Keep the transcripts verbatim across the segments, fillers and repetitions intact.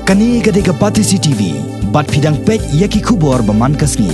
Kane ka dei ka Batesi T V, bad phi dang peit ïa ki khubor ba man ka sngi.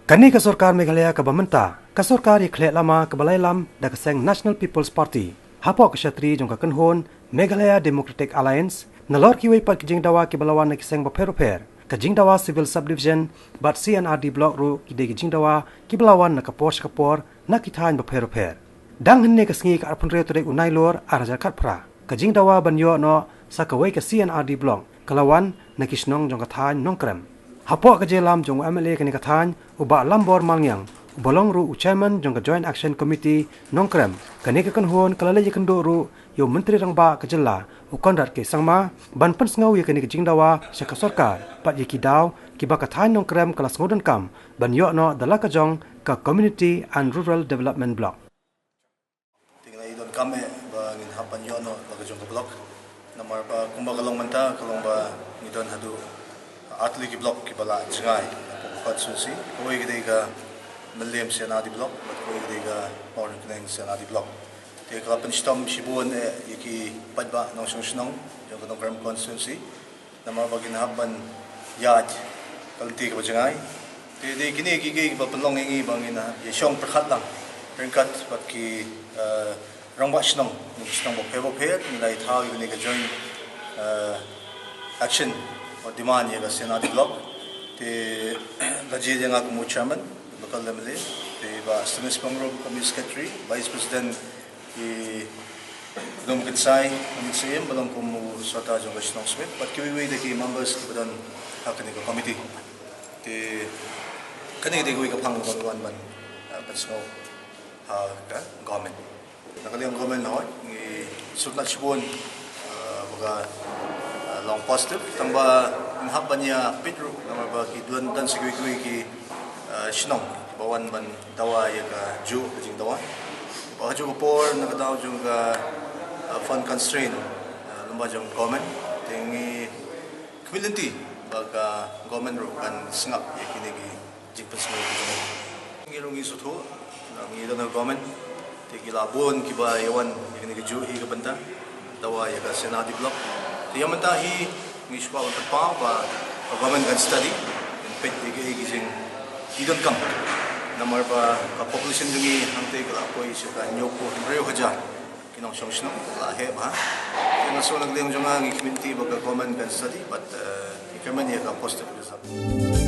Kane ka sorkar Meghalaya kaba mynta, ka sorkar ïakhleh lama kaba la ïalam da ka seng National People's Party hapoh ka shatri jong ka kynhun Meghalaya Democratic Alliance, nalor kiwei pat ki jingdawa kiba la wan na ki seng bapher bapher, ka jingdawa Civil Subdivision bad C and R D Block ruh ki dei ki jingdawa kiba la wan na ka por sha ka por na ki thaiñ bapher bapher. Dang hynne ka sngi, ka arphew hynriew tarik u Nailur ar hajar khatphra, ka jingdawa ban ïoh noh sa kawei ka C and R D Block ka la wan na ki shnong jong ka thaiñ Nongkrem. Hapoh ka jingïalam jong u M L A kane ka thaiñ, u Bah Lambor Malngiang, uba long ruh u Chairman jong ka Joint Action Committee Nongkrem, kane ka kynhun ka la leit ïakynduh ruh ïa u Myntri Rangbah ka jylla, u Conrad K Sangma, ban pynsngew ïa kane ka jingdawa sha ka sorkar bad ïa ki daw kiba ka thaiñ Nongkrem ka la sngewdonkam ban ïoh noh da la ka jong ka Community and Rural Development Block. Te ngi la ïa donkam eh ba ngin hap ban ïoh noh la ka jong ka block. Namar ba kumba ka long mynta ka long ba ngi don haduh artylli ki block kiba la jngai hapoh ka constituency. Kawei ka dei ka Mylliem C and R D block bad kawei ka dei ka Mawryngkneng C and R D block. Te ka la pynshitom shibun eh ïa ki paidbah nongshong shnong jong ka Nongkrem constituency. Namar ba kin hap ban ïaid ka lynti kaba jngai. Te dei kine ki, ki, kiba pynlong ïa ngi ba ngin ïa shong pyrkhat lang ryngkat bad ki, eh, rangbah shnong, ki shnong bapher bapher, ngi la ïa thaw ïa kane ka joint, eh, action or demand ïa ka C and R D block. Te la jied ïa nga kum u chairman, local M L A, te Bah Senish Pyngrope kum u secretary, vice president, i Nongkynsai, Nongkynsai ba long kum u sorta jong ka shnong Smit, bad kiwei kiwei de ki members kiba don ha kane ka committee. Te kane de kiwei ka phang ba ngi wan ban, ah, pynsngew ha ka government. Na ka liang government hoi, ngi sngewtynnat shibun, ah, ba ka, ah, long positive, tang ba ngin hap ban ïa peit ruh, namar ba ki don, don sa kiwei kiwei ki, ah, shnong ba wan ban dawa ïa kajuh ka jingdawa. Ba kajuh ka por na ka daw jong ka, ah, fund constraint, ah, lyngba jong government. Te ngi khmih lynti ba ka government ruh kan sngap ïa kine ki jingpynsngew ki jong ngi. Ngi ruh ngi sngewthuh, ngi don ha government. Te ki la bun kiba ïa wan ïa kine kajuh hi ka bynta. Dawa ïa ka C and R D block. Te ïa mynta hi ngi shu kwah ban pynpaw ba ka government kan study, kan peit ïa kaei ki jing, ki donkam. Namar ba ka population jong ngi hangtei ka la poi sha ka hynñiewphew hynriew hajar ki nongshong shnong, la heh bha. Te nga sngew na ka liang jong nga ngi khmih lynti ba ka government kan study, bad, eh, ngi kyrmen ïa ka positive result.